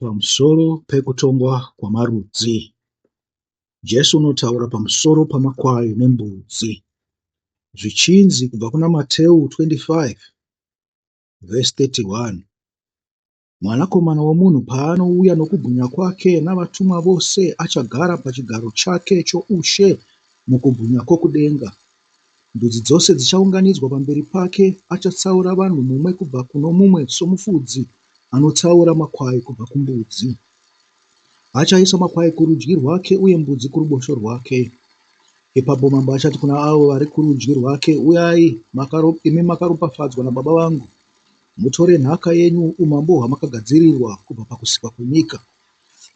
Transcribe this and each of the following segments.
Pamusoro pekutongwa kwamarudzi. Jesu unotaura pamusoro pamakwai nembudzi. Zvichinzi kubva kuna Mateu 25 vhesi 31, Mwanakomana womunhu paanouya nokubwinya kwake navatumwa vose, achagara pachigaro chake choushe mukubwinya kwokudenga. Ndudzi dzose dzichaunganidzwa pamberi pake, achatsaura vanhu mumwe kubva kuno mumwe somufudzi anotsaura makwai kubva kumbudzi. Achaisa makwai kurudyi rwake uye mbudzi kuruboshwe rwake. Ipapo mambo achati kuna avo vari kurudyi rwake, Uyai, imi makaropafadzwa naBaba vangu, mutore nhaka yenyu, umambo hwamakagadzirirwa kubva pakusikwa kwenyika.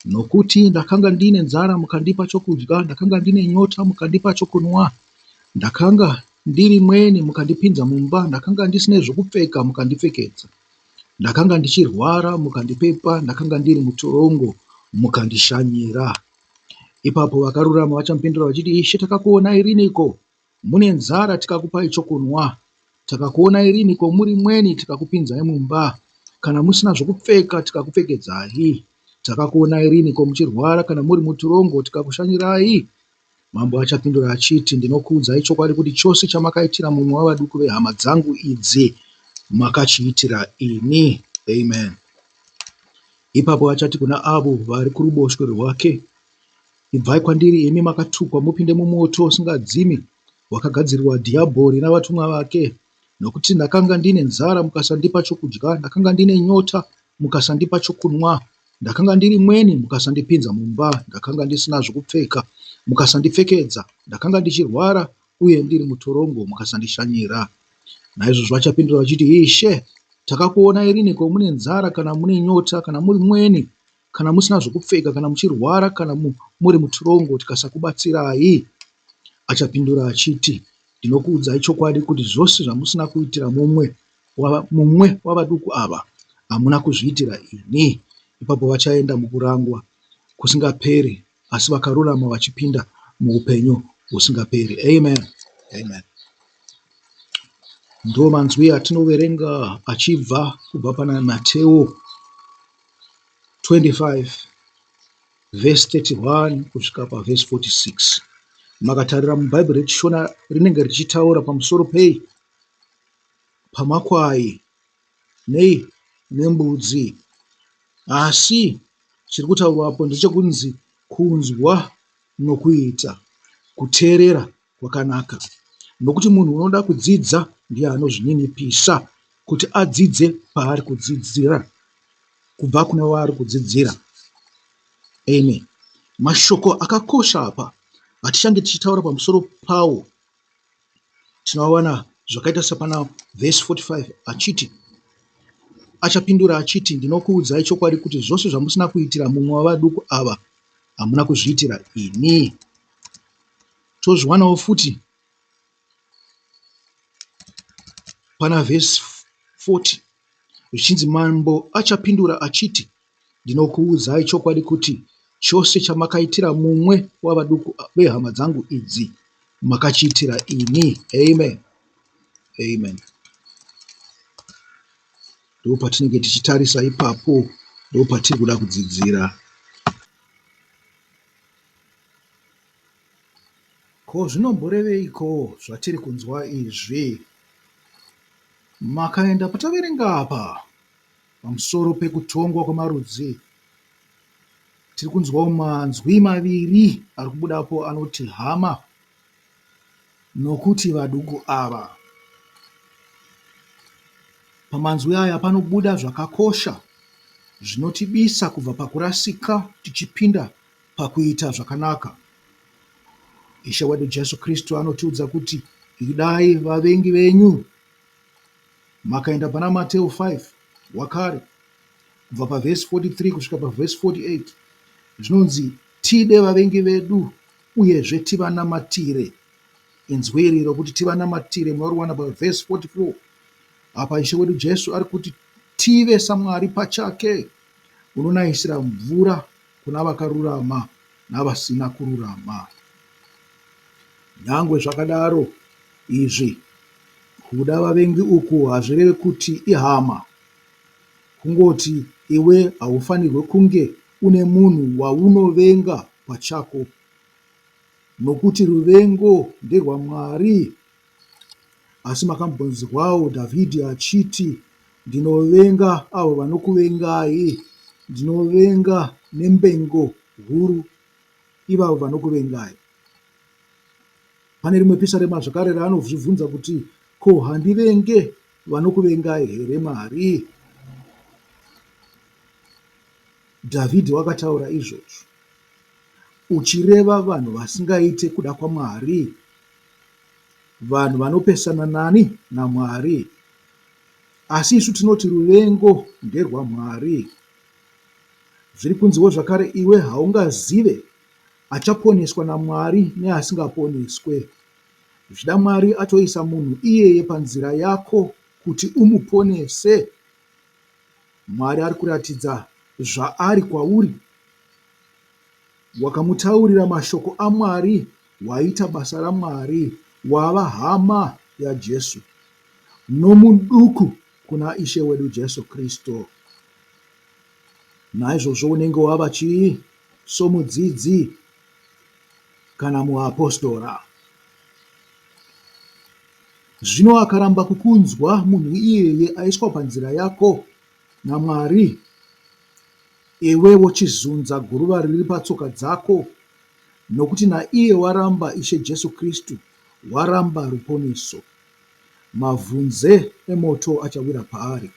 Nokuti ndakanga ndine nzara mukandipa chokudya, ndakanga ndine nyota mukandipa chokunwa, ndakanga ndiri mweni mukandipinza mumba, ndakanga ndisine zvokupfeka mukandipfekedza, ndakanga ndichirwara mukandipepa, ndakanga ndiri mutorongo mukandishanyira. Ipapo vakarurama vachamupindura vachiti, Ishe, takakuonai riniko Mune nzara tikakupai chokunwa? Takakuonai riniko muri mweni tikakupinzai mumba? Kana musina zvokupfeka tikakupfekedzai? Takakuonai riniko muchirwara kana muri mutirongo tikakushanyirai? Mambo achapindura achiti, Ndinokuudzai chokwadi kuti chose chamakaitira mumwe wavaduku vehama dzangu idzi, makachiitira ini. Amen. Ipapo achati kuna avo vari kuruboshwe rwake, Ibvai kwandiri imi makatukwa mupinde mumoto usingadzimi wakagadzirirwa dhiabhori navatumwa vake. Nokuti ndakanga ndine nzara mukasandipa chokudya, ndakanga ndine nyota mukasandipa chokunwa, ndakanga ndiri mweni mukasandipinza mumba, ndakanga ndisina zvokupfeka mukasandipfekedza, ndakanga ndichirwara uye ndiri mutorongo mukasandishanyira. Naizvozvo vachapindura vachiti, Ishe, takakuonai riniko mune nzara kana mune nyota kana muri mweni kana musina zvokupfeka, kana muchirwara, kana muri mutirongo, tikasakubatsirai? Achapindura achiti, Ndinokuudzai chokwadi kuti zvose zvamusina kuitira mumwe mumwe wavaduku ava, hamuna kuzviitira ini. Ipapo vachaenda mukurangwa kusingaperi, asi vakarurama vachipinda muupenyu husingaperi. Amen. Amen. Ndo manzwi atinoverenga achibva kubva pana Mateo 25 vhesi 31 kusvika pavhesi 46. Makatarira muBhaibheri rechiShona rinenge richitaura pamusoro pei? Pamakwai nei nembudzi. Asi chiri kutaurwa apo ndechekunzi kunzwa nokuita, kuteerera kwakanaka. Nokuti munhu unoda kudzidza ndiye anozvininipisa kuti adzidze paari kudzidzira kubva kune waari kudzidzira. Amen. Mashoko akakosha apa atichange tichitaura pamusoro pawo tinoawana zvakaita sepana vhesi 45 achiti achapindura achiti ndinokuudzai chokwadi kuti zvose zvamusina kuitira mumwe wavaduku ava hamuna kuzviitira ini. Tozviwanawo futi pana vhesi 40 zvichinzi mambo achapindura achiti, Ndinokuudzai chokwadi kuti chose chamakaitira mumwe wavaduku vehama dzangu idzi, makachiitira ini. Amen. Amen. Ndopatinenge tichitarisa ipapo, ndopatiri kuda kudzidzira. Ko zvinomboreveiko zvatiri kunzwa izvi? Makaenda pataverenga apa pamusoro pekutongwa kwemarudzi, tiri kunzwawo manzwi maviri ari kubudapo anoti hama nokuti vaduku ava. Pamanzwi aya panobuda zvakakosha zvinotibisa kubva pakurasika tichipinda pakuita zvakanaka. Ishe wedu Jesu Kristu anotiudza kuti idai vavengi venyu. Makaenda pana Mateo 5 wakare kubva pavhesi 43 kusvika pavhesi 48 zvinonzi tide vavengi vedu uyezve tivanamatire. Inzwi iri rokuti tivanamatire munoriwana pavhesi 44. Apa Ishe wedu Jesu ari kuti tive saMwari pachake unonayisira mvura kuna vakarurama navasina kururama. Nyangwe zvakadaro, izvi kuda vavengi uku hazvireve kuti ihama. Kungoti Iwe haufanirwe kunge une munhu waunovenga pachako, nokuti ruvengo nderwaMwari. Asi makambonzwawo Dhavhidhi achiti, Ndinovenga avo vanokuvengai, ndinovenga nembengo huru ivavo vanokuvengai. Pane rimwe pisarema zvakare raanozvibvunza kuti, Ko handivenge vanokuvengai here Mwari? Dhavhidhi wakataura izvozvo uchireva vanhu vasingaite kuda kwaMwari, vanhu vanopesana nani naMwari. Asi isu tinoti ruvengo nderwaMwari. Zviri kunziwo zvakare iwe haungazive achaponeswa naMwari neasingaponeswe. Zvichida Mwari atoisa munhu iyeye panzira yako kuti umuponese. Mwari ari kuratidza zvaari kwauri. Wakamutaurira mashoko aMwari, waita basa raMwari, wava hama yaJesu nomuduku kuna Ishe wedu Jesu Kristu. Naizvozvo unenge wava chii? Somudzidzi kana muapostora. Zvino akaramba kukunzwa munhu iyeye aiswa panzira yako naMwari, iwe wochizunza guruva riri patsoka dzako, nokuti naiye waramba Ishe Jesu Kristu, waramba ruponeso. Mavhunze emoto achawira paari.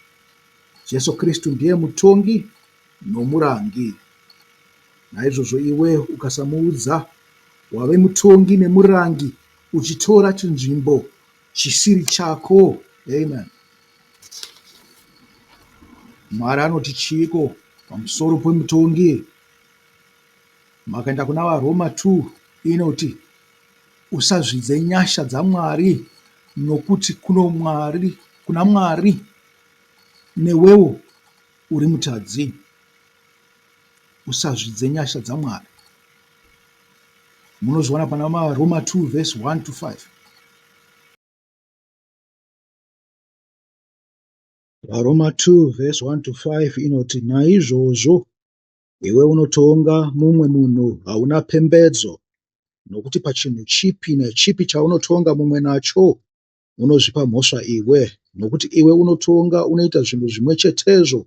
Jesu Kristu ndiye mutongi nomurangi. Naizvozvo iwe ukasamuudza, wave mutongi nemurangi uchitora chinzvimbo chisiri chako. Amen. Mwari anoti chiiko pamusoro pemutongi? Makaenda kuna vaRoma 2 inoti usazvidze nyasha dzaMwari nokuti kuno Mwari, kuna Mwari newewo uri mutadzi. Usazvidze nyasha dzaMwari. Munozviwana pana maRoma 2 verse 1 to 5. VaRoma 2 verse 1 to 5 inoti, Naizvozvo iwe unotonga mumwe munhu hauna pembedzo, nokuti pachinhu chipi nechipi chaunotonga mumwe nacho, unozvipa mhosva iwe, nokuti iwe unotonga unoita zvinhu zvimwe chetezvo.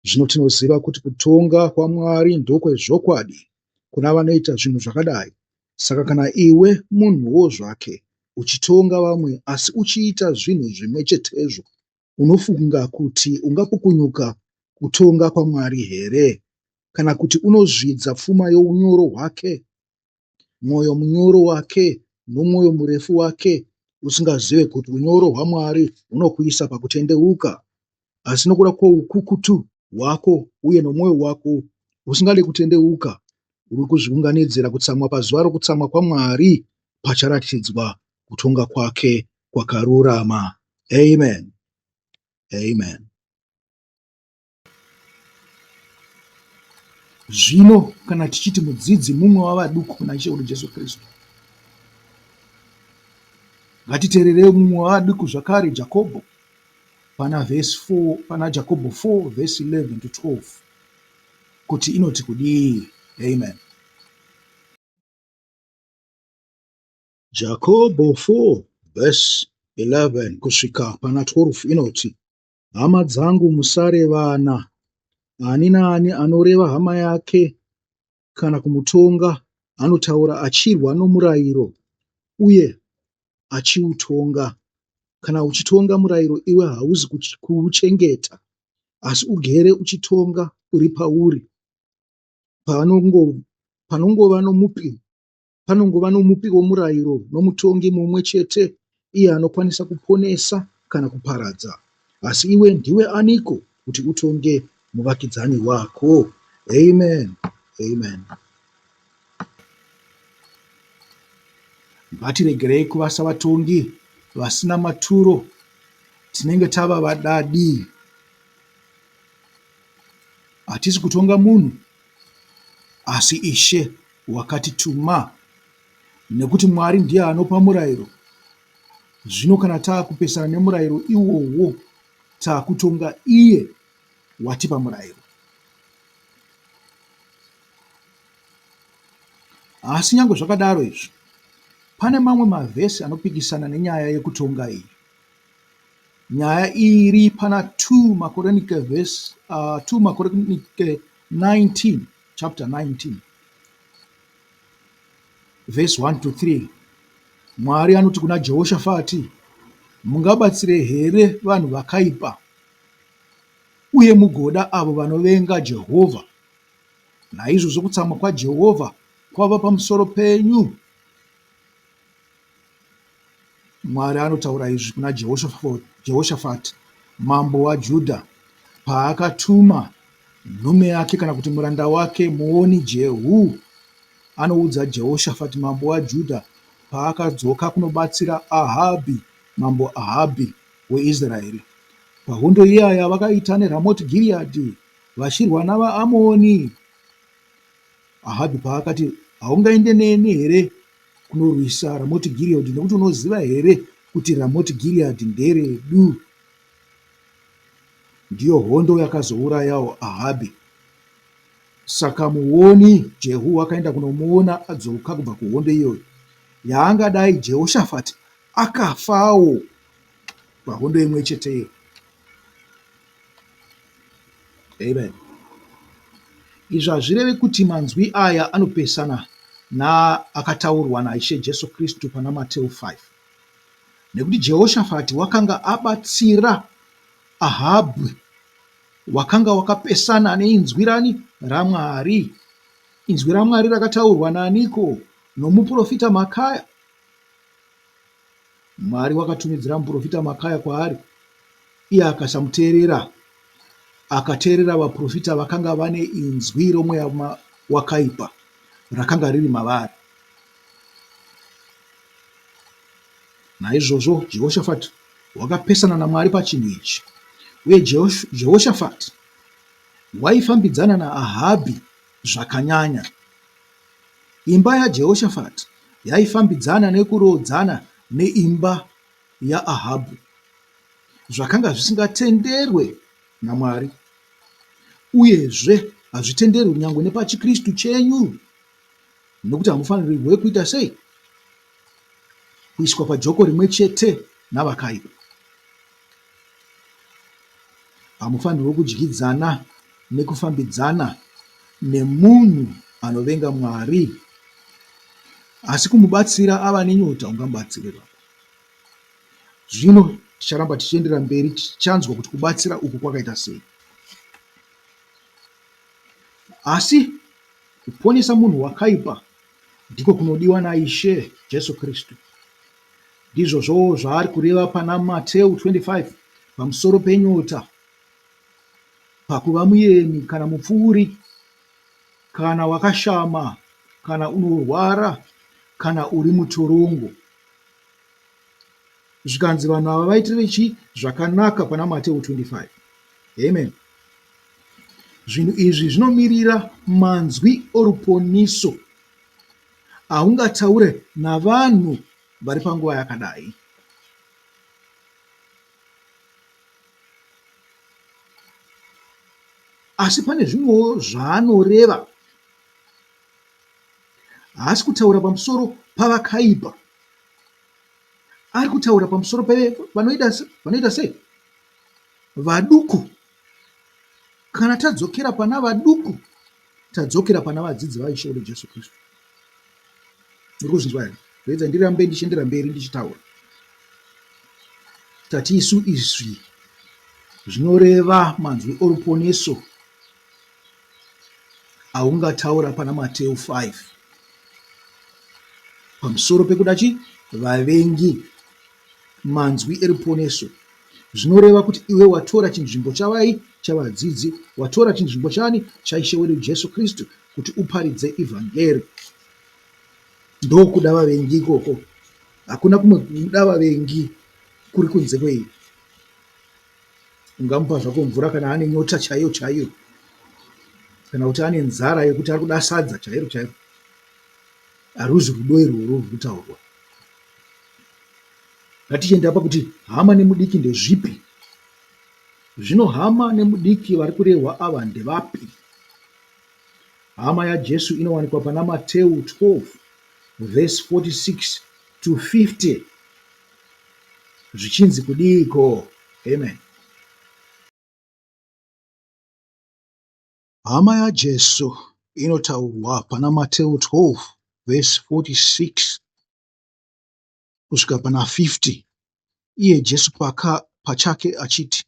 Zvino tinoziva kuti kutonga kwaMwari ndokwezvokwadi kuna vanoita zvinhu zvakadai. Saka kana iwe munhuwo zvake uchitonga vamwe asi uchiita zvinhu zvimwe chetezvo, unofunga kuti ungapukunyuka kutonga kwaMwari here? Kana kuti unozvidza pfuma younyoro hwake, mwoyo munyoro wake nomwoyo murefu wake, usingazive kuti unyoro hwaMwari hunokuisa pakutendeuka? Asi nokuda kwoukukutu hwako uye nomwoyo wako usingade kutendeuka, uri kuzviunganidzira kutsamwa pazuva rokutsamwa kwaMwari, pacharatidzwa kutonga kwake kwakarurama. Amen. Amen. Zvino kana tichiti mudzidzi mumwe wavaduku kuna Ishe wedu Jesu Kristu, ngatiteererei mumwe wavaduku zvakare, Jakobho, pana vhesi 4, pana Jakobho 4 vhesi 11 to 12 kuti inoti kudii. Amen. Jakobho 4 vhesi 11 kusvika pana 12 inoti, Hama dzangu, musarevana. Ani naani anoreva hama yake kana kumutonga anotaura achirwa nomurayiro uye achiutonga. Kana uchitonga murayiro iwe hauzi kuuchengeta, asi ugere uchitonga uri pauri. Panongova nomupi Panongova nomupi womurayiro nomutongi mumwe chete, iye anokwanisa kuponesa kana kuparadza. Asi iwe ndiwe aniko kuti utonge muvakidzani wako? Amen. Amen. Ngatiregerei kuva savatongi vasina maturo, tinenge tava vadadi. Hatisi kutonga munhu, asi Ishe wakatituma, nekuti Mwari ndiye anopa murayiro. Zvino kana taakupesana nemurayiro iwowo, taakutonga iye watipa murayiro. Asi nyangwe zvakadaro izvi, pane mamwe mavhesi anopikisana nenyaya yekutonga iyi. Nyaya iri pana 2 Makoronike verse 2 Makoronike 19 chapter 19 verse 1 to 3. Mwari anoti kuna Jehoshafati, Mungabatsire here vanhu vakaipa uye mugoda avo vanovenga Jehovha? Naizvozvo kutsamwa kwaJehovha kwava pamusoro penyu. Mwari anotaura izvi kuna Jehoshafati mambo waJudha paakatuma nhume yake kana kuti muranda wake muoni Jehu anoudza Jehoshafati mambo waJudha paakadzoka kunobatsira Ahabhi mambo Ahabhi weIsraeri pahondo iya yavakaita neRamoti Giriyadhi vachirwa navaAmoni. Ahabhi paakati, Haungaende neni here kunorwisa Ramoti Giriyadhi nekuti unoziva here kuti Ramoti Giriyadhi nderedu? Ndiyo hondo yakazourayawo Ahabhi. Saka muoni Jehu akaenda kunomuona adzoka kubva kuhondo iyoyo, yaangadai Jehoshafati akafawo pahondo imwe cheteyo. Amen. Izvi hazvirevi kuti manzwi aya anopesana naakataurwa naIshe Jesu Kristu pana Mateu 5. Nekuti Jehoshafati wakanga abatsira Ahabhi wakanga wakapesana neinzwi rani? RaMwari. Inzwi raMwari rakataurwa naaniko? Nomuprofita Makaya. Mwari wakatumidzira muprofita Makaya kwaari, iye akasamuteerera. Akateerera vaprofita vakanga vane inzwi romweya wakaipa rakanga riri mavari. Naizvozvo Jehoshafati wakapesana naMwari pachinhu ichi, uye Jehoshafati waifambidzana naAhabhi zvakanyanya. Imba yaJehoshafati yaifambidzana nekuroodzana neimba yaAhabhu, zvakanga zvisingatenderwe naMwari, uyezve hazvitenderwi nyangwe nepachiKristu chenyu, nokuti hamufanirwe kuita sei? Kuiswa pajoko rimwe chete navakaipa. Hamufanirwe kudyidzana nekufambidzana nemunhu anovenga Mwari, asi kumubatsira ava nenyota ungamubatsire baba. Zvino ticharamba tichiendera mberi tichanzwa kuti kubatsira uku kwakaita sei. Asi kuponesa munhu wakaipa ndiko kunodiwa naIshe Jesu Kristu. Ndizvozvowo zvaari kureva pana Mateu 25 pamusoro penyota, pakuva muyeni kana mupfuuri, kana wakashama, kana unorwara, kana uri mutorongo. Zvikanzi vanhu ava vaitire chii zvakanaka pana Mateu 25. Amen. Zvinhu izvi zvinomirira manzwi oruponiso aungataure navanhu vari panguva yakadai. Asi pane zvimwewo zvaanoreva. Haasi kutaura pamusoro pavakaipa. Ari kutaura pamusoro pevanoita sei? Vaduku. Kana tadzokera pana vaduku, tadzokera pana vadzidzi vaIshe wedu Jesu Kristu. Muri kuzvinzwa here? Zvoedza ndirambe ndichiendera mberi ndichitaura. Tati isu izvi zvinoreva manzwi oruponeso aungataura pana Mateu 5 pamusoro pekuda chi vavengi manzwi eruponeso zvinoreva kuti iwe watora chinzvimbo chavai chavadzidzi watora chinzvimbo chani chaIshe wedu Jesu Kristu kuti uparidze ivhangeri ndokuda vavengi ikoko hakuna kumwe kuda vavengi kuri kunze kwei Ungamupa zvako mvura kana ane nyota chaiyo chaiyo kana kuti ane nzara yekuti ari kuda sadza chairo chairo. Haruzi rudo irworwo ruri kutaurwa. Ngatichienda pakuti hama nemudiki ndezvipi. Zvino hama nemudiki vari kurehwa ava ndevapi? Hama yaJesu inowanikwa pana Mateu 12 vhesi 46 to 50 zvichinzi kudiiko? Amen. Hama yaJesu inotaurwa pana Mateu 12 vhesi 46 kusvika pana 50 iye Jesu paka, pachake achiti,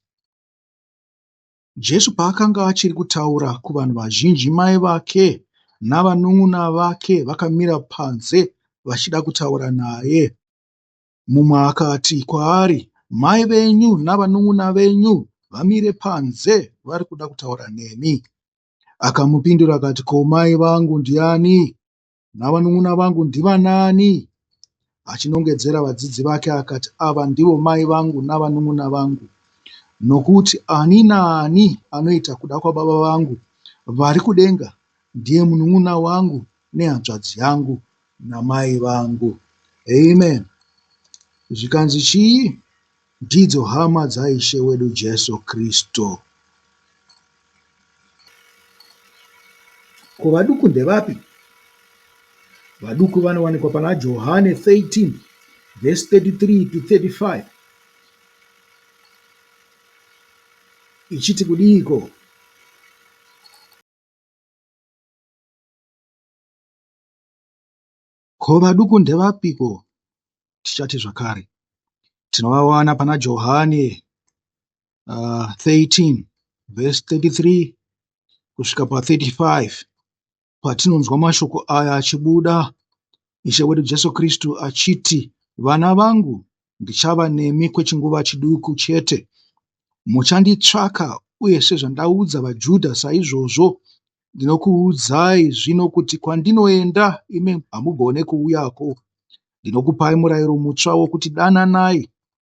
Jesu paakanga achiri kutaura kuvanhu vazhinji, mai vake navanun'una vake vakamira panze vachida kutaura naye. Mumwe akati kwaari, Mai venyu navanun'una venyu vamire panze vari kuda kutaura nemi. Akamupindura akati, Ko mai vangu ndiani navanun'una vangu ndivanaani? Achinongedzera vadzidzi vake akati, Ava ndivo mai vangu navanun'una vangu. Nokuti ani naani anoita kuda kwaBaba vangu vari kudenga ndiye munun'una wangu nehanzvadzi yangu namai vangu. Amen. Zvikanzi chii? Ndidzo hama dzaIshe wedu Jesu Kristu. Ko vaduku ndevapi? Vaduku vanowanikwa pana Johane 13 vhesi 33 to 35 ichiti kudiiko? Ko vaduku ndevapiko? Tichati zvakare tinovawana pana Johane 13 vhesi 33 kusvika pa 35 patinonzwa mashoko aya achibuda Ishe wedu Jesu Kristu achiti, Vana vangu, ndichava nemi kwechinguva chiduku chete. Muchanditsvaka, uye sezvandaudza vaJudha, saizvozvo Ndinokuudzai zvino kuti kwandinoenda imi hamugone kuuyako. Ndinokupai murayiro mutsva wokuti dananai.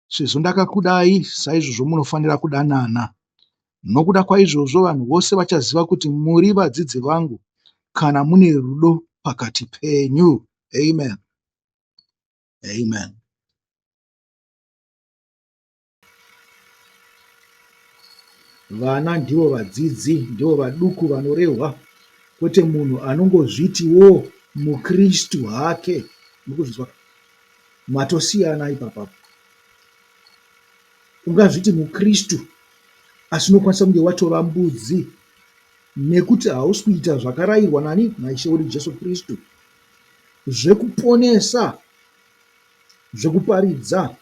Sezvo ndakakudai, saizvozvo munofanira kudanana. Nokuda kwaizvozvo vanhu vose vachaziva kuti muri vadzidzi vangu kana mune rudo pakati penyu. Amen. Amen. Vana ndivo vadzidzi, ndivo vaduku vanorehwa, kwete munhu anongozvitiwo muKristu hake. Mukuzvinzwa? Matosiyana ipapapo. Ungazviti muKristu asi unokwanisa kunge watova mbudzi nekuti hausi kuita zvakarayirwa nani? NaIshe wedu Jesu Kristu zvekuponesa, zvekuparidza.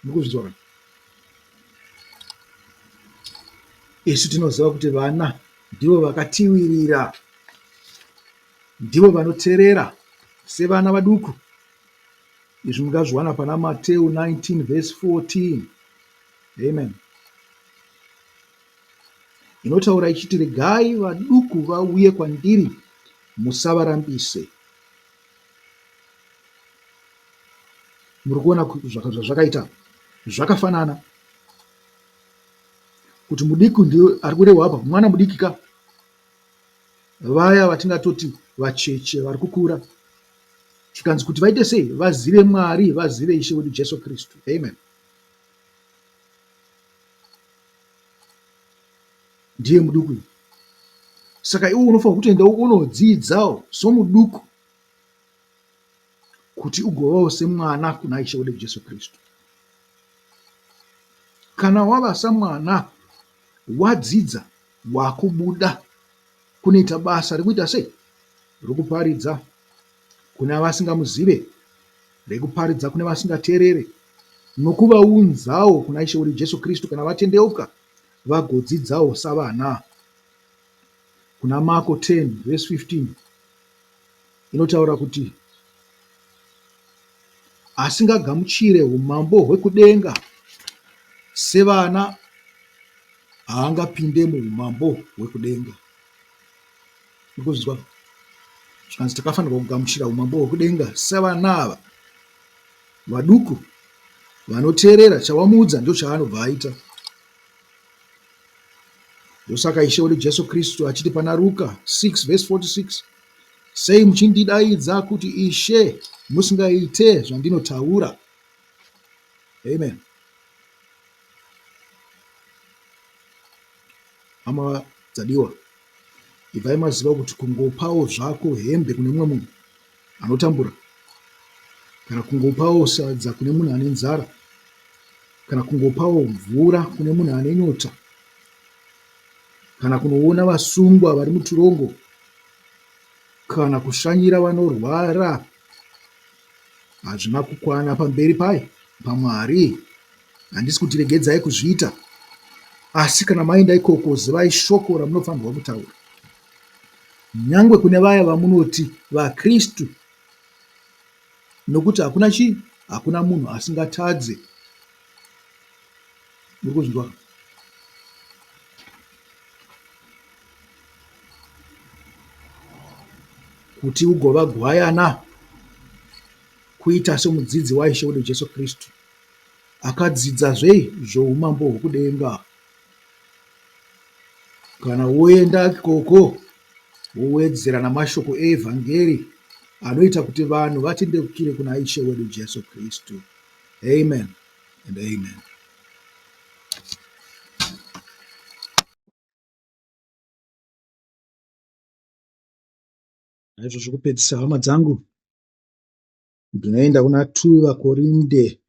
Mukuzvinzwa ka? Isu tinoziva kuti vana ndivo vakatiwirira, ndivo vanoterera sevana vaduku. Izvi mungazviwana pana Mateu 19 vhesi 14. Amen. Inotaura ichiti, regai vaduku vauye kwandiri, musavarambise. Muri kuona zvazvakaita? Zvakafanana kuti mudiki ndiye ari kurehwa apa, mwana mudiki ka, vaya vatingatoti vacheche vari kukura. Zvikanzi kuti vaite sei? Vazive Mwari, vazive Ishe wedu Jesu Kristu. Amen. Ndiye muduku uyu. Saka iwe unofanirwa kutoendawo unodzidzawo somuduku kuti ugovawo semwana kuna Ishe wedu Jesu Kristu. Kana wava samwana wadzidza wakubuda kunoita basa rekuita sei? Rekuparidza kune vasingamuzive, rekuparidza kune vasingateerere, nokuvaunzawo kuna Ishe wedu Jesu Kristu kana vatendeuka vagodzidzawo savana. Kuna Marko 10 vhesi 15 inotaura kuti asingagamuchire umambo hwekudenga sevana haangapinde muumambo hwekudenga. Mukuzvinzwa? Zvikanzi takafanirwa kugamuchira umambo hwekudenga sevana ava vaduku vanoteerera chawamuudza ndochaanobva aita. Ndosaka Ishe wedu Jesu Kristu achiti pana Ruka 6 vhesi 46, Sei muchindidaidza kuti Ishe musingaite zvandinotaura? Amen. Hama dzadiwa, Ibvai maziva kuti kungopawo zvako hembe kune mumwe munhu anotambura, kana kungopawo sadza kune munhu ane nzara, kana kungopawo mvura kune munhu ane nyota, kana kunoona vasungwa vari mutirongo, kana kushanyira vanorwara, hazvina kukwana pamberi pai paMwari. Handisi kuti regedzai kuzviita, asi kana maenda ikoko zivai shoko ramunofanirwa kutaura. Nyangwe kune vaya vamunoti vaKristu, nokuti hakuna chii, hakuna munhu asingatadze. Muri kuzvinzwa? Kuti ugova gwayana, kuita somudzidzi waIshe wedu Jesu Kristu, akadzidza zvei zvoumambo hwokudenga. Kana woenda ikoko, wowedzera namashoko eevhangeri anoita kuti vanhu vatendeukire kuna Ishe wedu Jesu Kristu. Amen and amen. Naizvozvo kupedzisa hama dzangu, ndinoenda kuna 2 vaKorinde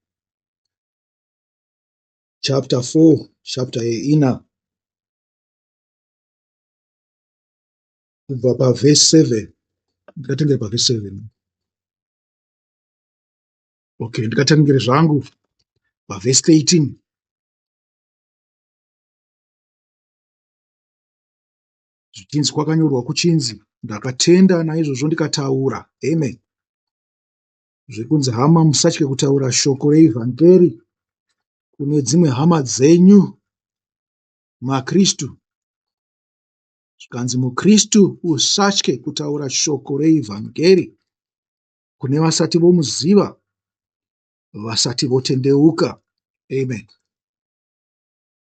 chapter 4 chapter yeina kubva pavhesi 7 ndikatengere pavhesi 7 okay ndikatangire zvangu pavhesi 13 Zvichinzi kwakanyorwa kuchinzi ndakatenda naizvozvo ndikataura. Amen. Zvekunzi hama musatye kutaura shoko reivhangeri kune dzimwe hama dzenyu maKristu. Zvikanzi muKristu usatye kutaura shoko reivhangeri kune vasati vomuziva, vasati votendeuka. Amen.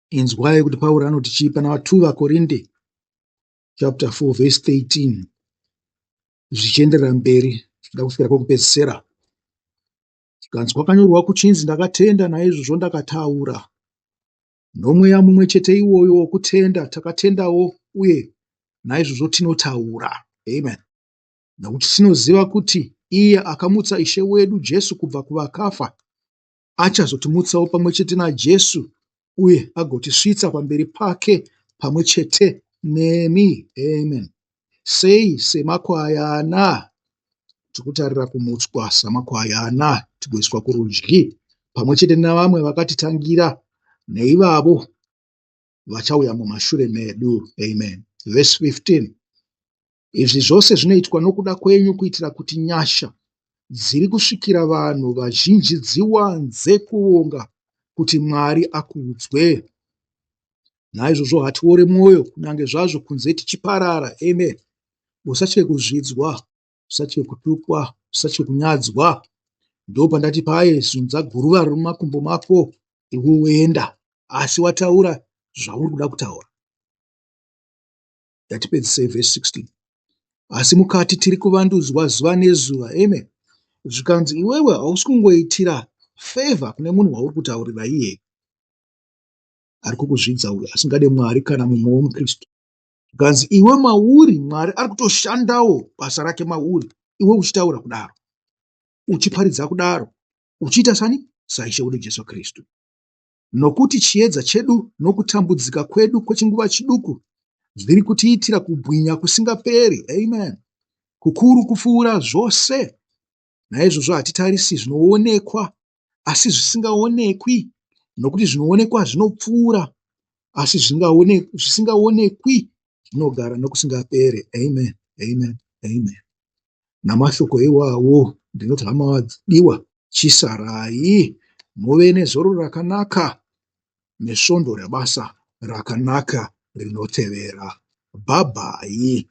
Inzwai kuti Pauro anoti chii pana 2 vaKorinde chapter 4 verse 13 zvichienderera mberi zvichida kusvikira kwekupedzisira. Zvikanzi kwakanyorwa kuchinzi ndakatenda naizvozvo ndakataura. Nomweya mumwe chete iwoyo wokutenda takatendawo uye naizvozvo tinotaura. Amen. Nokuti tinoziva kuti iye akamutsa Ishe wedu Jesu kubva kuvakafa achazotimutsawo pamwe chete naJesu uye agotisvitsa pamberi pake pamwe chete nemi. Amen. Sei semakwayana tikutarira kumutswa samakwayana tigoiswa kurudyi pamwe chete navamwe vakatitangira neivavo vachauya mumashure medu. Amen. Verse 15. Izvi zvose zvinoitwa nokuda kwenyu kuitira kuti nyasha dziri kusvikira vanhu vazhinji dziwanze kuvonga kuti Mwari akudzwe. Naizvozvo hatiore mwoyo kunyange zvazvo kunze tichiparara. Amen. Usatye kuzvidzwa, usatye kutukwa, usatye kunyadzwa. Ndopandati paye zunza guruva riri mumakumbo mako iwe woenda, asi wataura zvauri kuda kutaura. Ngatipedzisei vhesi 16. Asi mukati tiri kuvandudzwa zuva nezuva. Amen. Zvikanzi iwewe hausi kungoitira favor kune munhu wauri kutaurira iyeye ari kukuzvidza uyo asingade Mwari kana mumwe womuKristu. Zvikanzi iwe mauri Mwari ari kutoshandawo basa rake mauri iwe uchitaura kudaro, uchiparidza kudaro, uchiita sani saIshe wedu Jesu Kristu. Nokuti chiedza chedu nokutambudzika kwedu kwechinguva chiduku zviri kutiitira kubwinya kusingaperi, amen, kukuru kupfuura zvose. Naizvozvo hatitarisi zvinoonekwa, asi zvisingaonekwi, nokuti zvinoonekwa zvinopfuura, asi zvisingaonekwi zvinogara nokusingaperi. Amen, amen, amen. Namashoko iwawo ndinoti hama vadiwa, chisarai muve nezororo rakanaka nesvondo rebasa rakanaka rinotevera. Bhabhai.